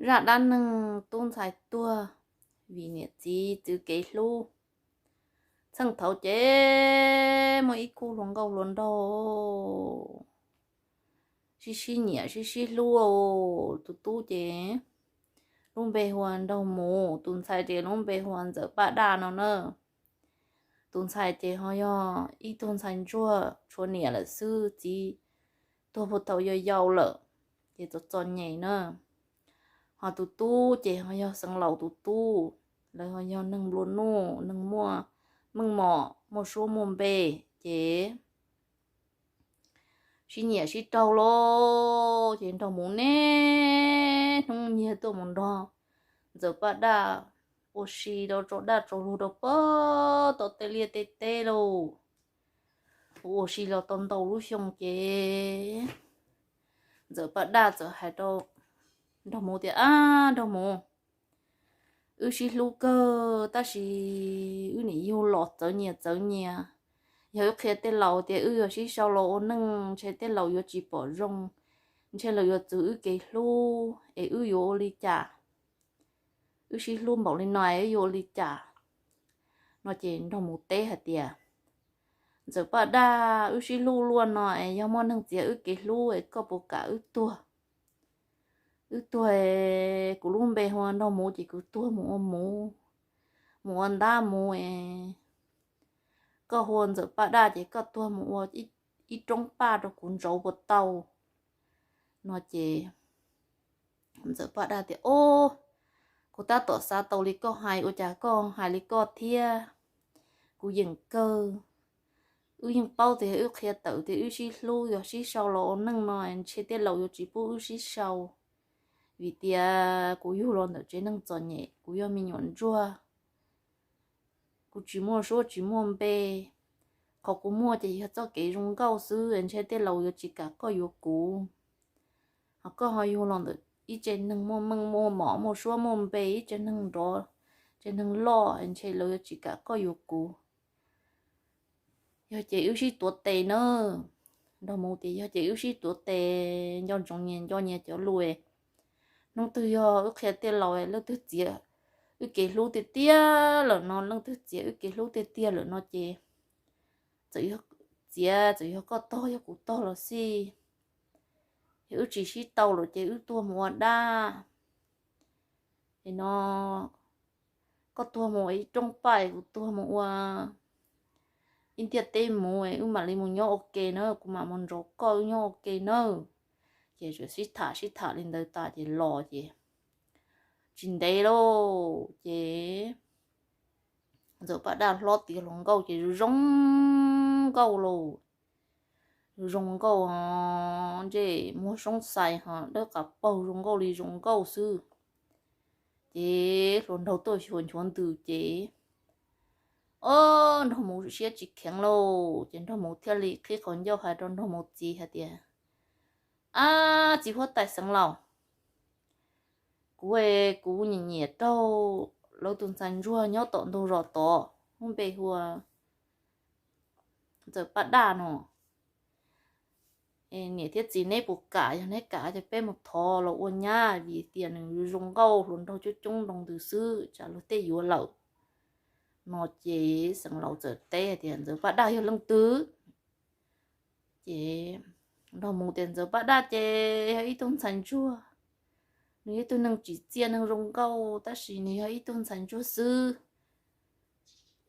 zaj dab neeg tub ntxhais tuag vim niam txiv txwv kev hlub. Txheej thaud ces muaj ib khub hluas nkauj hluas nraug sib sib nyiam sib sib hlub. Tus tub ces lub npe hu ua Nraug Mus, tus ntxhais ces lub npe hu ua Ntxawm Paj Daj no na. Tus ntxhais ces ho yog ib tug ntxhais ntsuag tshuav niam lawm xwb, txiv tuag puag thaum yau yau lawm, ces txom txom nyem na. Ho tus tub ces ho yog Xeev Laus tus tub, lawv ho yog neeg nplua nuj, neeg muaj meej mom, muaj suab muaj npe, ces sib nyiam sib raug lauj. Ces Nraug Mus niaj hnub nyiag tuaj mus nrog Ntxawm Paj Daj ua si rau tso daj tso luag rau pem tom tej liaj tej teb lauj. Ua si los tau ntau lub xyoo ces Ntxawm Paj Daj txawm hais rau Nraug Mus tias, Ab Nraug Mus, wb sib hlub kawg tab sis wb niam yug los txawv nyias txawv nyias. Yog wb qhia tej laus tias wb yuav sib sau los ua neej ntshe tej laus yuav tsis pom zoo, ntshe lawv yuav txwv wb kev hlub es wb yuav ua li cas? Wb sib hlub npaum li no es wb yuav ua li cas? No ces Nraug Mus teb hais tias, Ntxawm Paj Daj, wb sib hlub luaj no es yog muaj neeg txiav wb kev hlub es koj puas kam wb tuag? Wb tuag es kuv lub npe hu ua Nraug Mus ces kuv tuag mus ua mus, mus ua ntab mus es koj hu ua Ntxawm Paj Daj ces koj tuag mus ua ib roob paj rau kuv ntsauv puas tau? No ces Ntxawm Paj Daj tias, Ob, kuv tab tom xav tau li koj hais, ua cas koj hais li koj thiab? Kuv yeem kawg. Wb yeej paub tias wb qhia tawm tias wb sib hlub, yog sib sau los ua neej no ntshe tej laus yuav tsis pub wb sib sau, vim tias kuv yug los ntawm tsev neeg txom nyem, kuv yog me nyuam ntsuag, kuv tsis muaj suab tsis muaj npe. Qhov kuv muaj ces yog txoj kev zoo nkauj xwb, ntshe tej laus yuav tsis kam koj yuav kuv. Ho koj ho yug los ntawm ib tsev neeg muaj meej muaj mom, muaj suab muaj npe, ib tsev neeg nrov, tsev neeg loj, ntshe lawv yuav tsis kam koj yuav kuv. Yog ces wb sib tuav tes nawb. Nraug Mus tias, Yog ces wb sib tuav tes, nco ntsoov nyias nco nyias cov lus. Hnub twg yog wb qhia tej laus leej twg txiav wb kev hlub tiag tiag lawm no, leej twg txiav wb kev hlub tiag tiag lawm no ces txawm yog txiav, txawm yog koj tog yog kuv tog los xij, yog wb tsis sib tau lawm ces wb tuag mus ua dab. Es no koj tuag mus ua ib roob paj, kuv tuag mus ua ib ntiaj teb mus, wb mam li mus nyob ua ke na, kuv mam mus nrog koj wb nyob ua ke nawb. Ces txawm sib tham sib tham li ntawd tas ces los ces tsis ntev lauj ces Ntxawm Paj Daj hlob tiav hluas nkauj ces zoo nkauj lauj. Zoo nkauj, ntsej muag soob xais ho dawb qas paug zoo nkauj li zoo nkauj xwb. Ces hluas nraug tuaj xyuas nchuav ntws ces, ob, Nraug Mus siab tsis kheev lauj. Ces Nraug Mus thiaj li qhib qhov ncauj hais rau Nraug Mus txiv hais tias, Ab, txiv huab tais Xeev Laus, kuv, kuv nyiam nyiam raug lawv tus ntxhais ntsuag nyob tom ntug zos tod, lub npe hu ua Ntxawm Paj Daj no. Niam thiab txiv neb puas kam? Yog neb kam ces peb mus thov los ua nyab, vim tias nws zoo nkauj, hluas nraug coob coob nroo ntws xwb, tsam luag tej yuav lawm. No ces Xeev Laus txawm teb tias, Ntxawm Paj Daj yog leej twg? Ces Nraug Mus tias, Ntxawm Paj Daj ces yog ib tug ntxhais ntsuag, nws yog ib tug neeg tsim txiaj neeg zoo nkauj, tab sis nws yog ib tug ntxhais ntsuag xwb.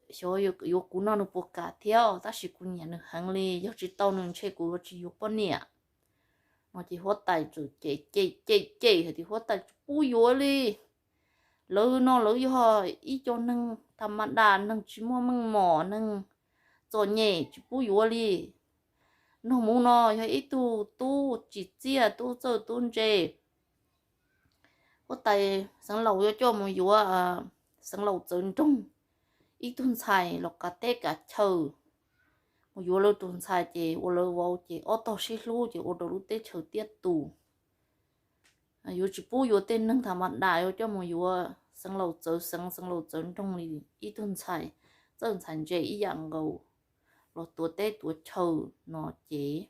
Xyov yuav kuv noj nws puas kam thiab, tab sis kuv nyiam nws heev li, yog tsis tau nws ntshe kuv yuav tsis yuav poj niam. No ces huab tais txawm cem cem cem cem hais tias, Huab tais, tsis pub yuav li. Lawv no lawv yog ib co neeg tham ma das, neeg tsis muaj meej mom, neeg txom nyem, tsis pub yuav li. Nraug Mus no yog ib tug tub tsim txiaj, tub txawj tub ntse. Huab tais, Xeev Laus yuav coj mus yuav Xeev Laus txawv nroog ib tug ntxhais los kav teb kav chaw. Mus yuav lawv tus ntxhais ces ua lawv vauv ces ob tog sib hlub ces ua rau lub teb chaws tiaj tus. Yuav tsis pub yuav tej neeg tham ma das, yuav coj mus yuav Xeev Laus txawv xeev, Xeev Laus txawv nroog li ib tug ntxhais txawj ntxhais ntse ib yam nkaus los tuav teb tuav chaw. No ces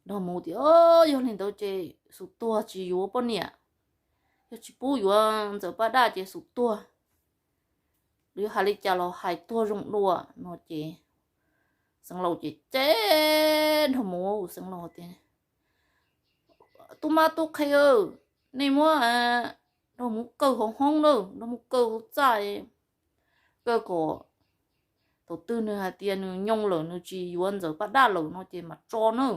Nraug Mus tias, Yog li ntawd ces xub tuag tsis yuav poj niam. yog tsis pub yuav Ntxawm Paj Daj ces xub tuag, yuav hais li cas los hais tuag zoo dua no ces Xeev Laus ces cem Nraug Muv, Xeev Laus tias, Tub mab tub qhe, nej muab Nraug Muv kaw hauv hoob na, Nraug Muv kaw hauv txaj, kaw kom thaum twg nws hais tias nws nyoo lawm nws tsis yuav Ntxawm Paj Daj lawm no ces mam tso na.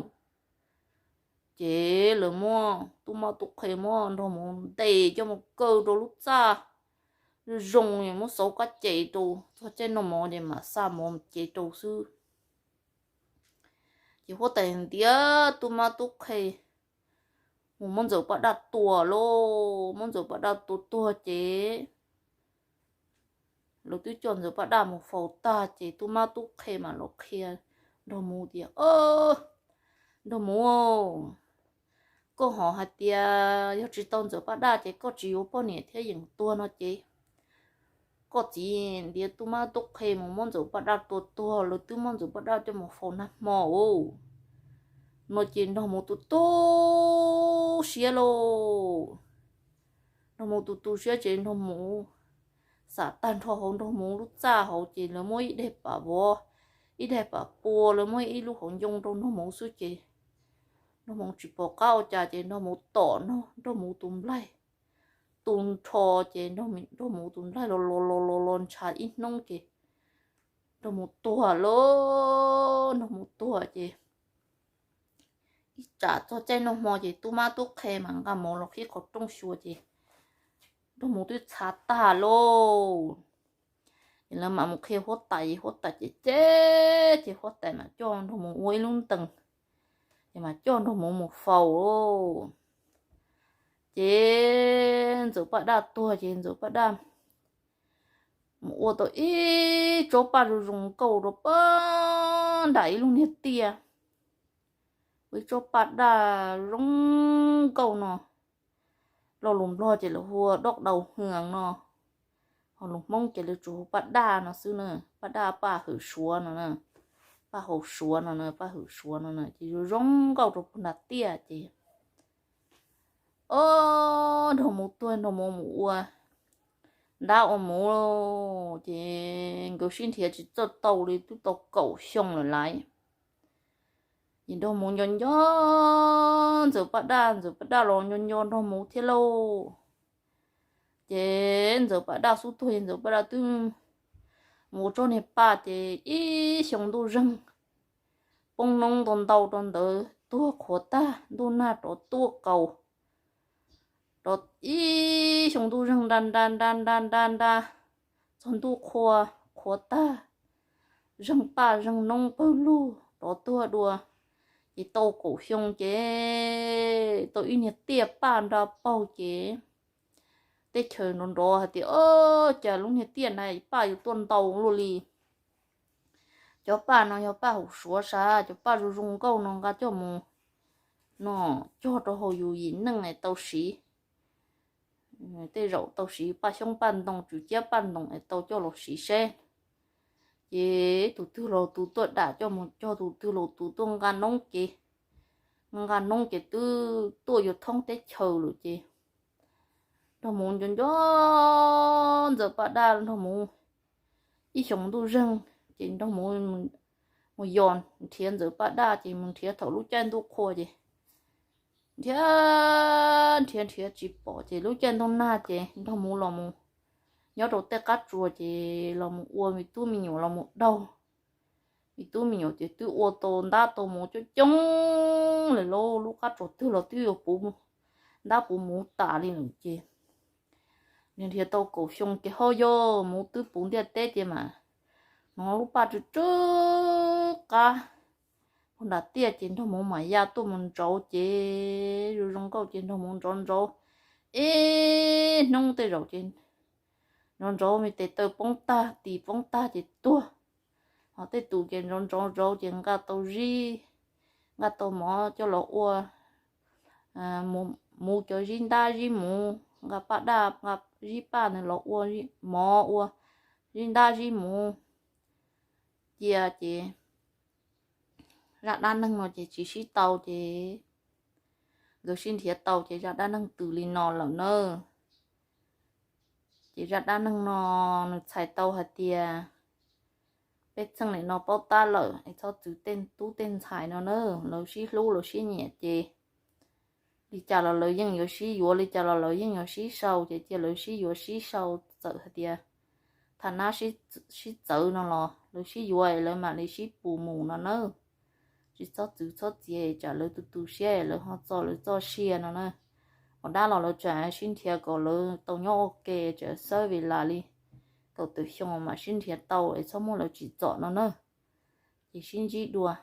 Ces lawv muab tub mab tub qhe muab Nraug Muv ntes coj mus kaw rau lub txaj zoo zoo, muab xauv kab ces rau txog caij noj mov ces mam xa mov cev rau xwb. Ces huab tais ntiav tub mab tub qhe mus muab Ntxawm Paj Daj tua lauj, muab Ntxawm Paj Daj tua tuag ces lawv twb coj Ntxawm Paj Daj mus faus tag ces tub mab tub qhe mam los qhia Nraug Muv tias, Nraug Muv, koj ho hais tias yog tsis tau Ntxawm Paj Daj ces koj tsis yuav poj niam thiab yeem tuag no ces koj txiv ntiav tub mab tub qhe mus muab Ntxawm Paj Daj tua tuag, lawv twb muab Ntxawm Paj Daj coj mus faus nag hmo no ces Nraug Muv tu tu siab lauj. Nraug Muv tu tu siab ces Nraug Muv xam tag nrho hauv Nraug Muv lub txaj hauv ces lawv muab ib daig pam vov, ib daig pam pua, lawv muab ib lub hauv ncoo rau Nraug Muv xwb ces Nraug Muv tsis pom qab ua cas ces Nraug Muv tom Nraug Muv tus nplaig, tu nrho ces Nraug Muv tus nplaig los los los los los ntshav ib hnub ces Nraug Muv tuag lauj. Nraug Muv tuag ces ib tsam txog caij noj hmo ces tub mab tub qhe mas nqa mov los qhib qhov rooj xyuas ces Nraug Muv twb txhav tag lauj. Ces lawv mam mus qhia huab tais, huab tais ces cem, ces huab tais mam coj Nraug Muv ua ib lub ntees, ces mam coj Nraug Muv mus faus. Ces Ntxawm Paj Daj tuag ces Ntxawm Paj Daj mus ua tau ib tsob paj zoo zoo nkauj rau pag nram ib lub niag tiaj, ua ib tsob paj daj zoo nkauj no. Lo lus Nplog ces lawv hu ua doj dau hwv no, ho lus Hmoob ces lawv tsuas hu paj daj no xwb na, paj daj paj hwm suav no, paj hauv suav no, paj hwm suav no ces zoo zoo nkauj rau pag nram tiaj ces, o, Nraug Muv tuag, Nraug Muv mus ua ntab ua muv ces nkawd sib nrhiav tsis txawj tau li twb tau kaum xyoo lawm laiv. Ces Nraug Muv nco nco Ntxawm Paj Daj, Ntxawm Paj Daj los nco nco Nraug Muv thiab lauj. Ces Ntxawm Paj Daj xub tuag ces Ntxawm Paj Daj twb mus ua tsob niag paj ces ib xyoo ntuj zeeg poob noob ntau ntau rau ntawd tuag qhuav tag, ntuj nag rov tuaj kaus rov ib xyoo ntuj zeeg nra nra nra nra nra nra, txog ntuj qhua qhuav tag, zeeg paj zeeg noob pawg lug rov tuag dua. Ces tau kaum xyoo ces tau ib niag tiaj paj nra paug ces teb chaws nrov nrov hais tias, o, cas lub niag tiaj na paj yuav tuaj ntau luaj li. Cov paj no yog paj hauv suav sas, cov paj zoo zoo nkauj no nqa coj mus no cog rau hauv yus yim neej es tau siv. Tej zaum tau siv paj xyoob paj ntoo, tswm ciab paj ntoos es tau coj los siv seb. Ces tus twg los tus tuaj dam coj mus cog, tus twg los tus tuaj nqa noob ces, nqa noob ces twb tuaj yuav thoob teb chaws lawm ces Nraug Muv nco nco Ntxawm Paj Daj, Nraug Muv ib xyoos ntuj zeeg ces Nraug Muv mus yos nrhiav Ntxawm Paj Daj ces mus nrhiav thaum lub caij ntuj qhua ces nrhiav nrhiav nrhiav tsis pom ces lub caij ntuj nag ces Nraug Muv los mus nyob rau tej qab tsuas ces los mus ua me tub me nyuam los mus daug. Me tub me nyuam ces twb ua tau ntab tau muv coob coob lawm lauj, lub qab tsuas twg los twb yuav puv ntab puv muv tas li lawm ces nws nrhiav tau kaum xyoo ces ho yog muv twb puv ntiaj teb ces mas hnov lub paj tsw tsw qab puag nram tiaj ces Nraug Muv mam ya tuaj mus ntsauv ces zoo zoo nkauj ces Nraug Muv ntsauv ntsauv ib hnub tej zaum ces ntsauv ntsauv me tes taw poob tag tis poob tag ces tuag. Ho tej tus ces ntsauv ntsauv ntsauv ces nqa tau zib, nqa tau mov coj los ua muv cov zib ntab zib muv, nqa paj daj nqa zib paj nws los ua mov ua zib ntab zib muv cia ces zaj dab neeg no ces tsis sib tau ces nkawd sib nrhiav tau ces zaj dab neeg twb li no lawm nawb. Ces zaj dab neeg no nws txhais tau hais tias pej xeem nim no paub tab lawm es txhob txwv tej tub tej ntxhais no na. Lawv sib hlub lawv sib nyiam ces li cas los lawv yeej yuav sib yuav, li cas los lawv yeej yuav sib sau. Ces cia lawv sib yuav sib sau, txawm hais tias tha nab sib txawv no los lawv sib yuav es lawv mam li sib pus mus no na. Tsis txhob txwv txhob txiav, tsam lawv tu tu siab lawv ho txo lawv txoj sia no na. Ua dab los lawv tsam sib nrhiav kom lawv tau nyob ua ke, tsam xawb vim las li kaum tawm xyoo mam sib nrhiav tau es txhob muab lawv tsim txom no na. Ces sib ntsib dua.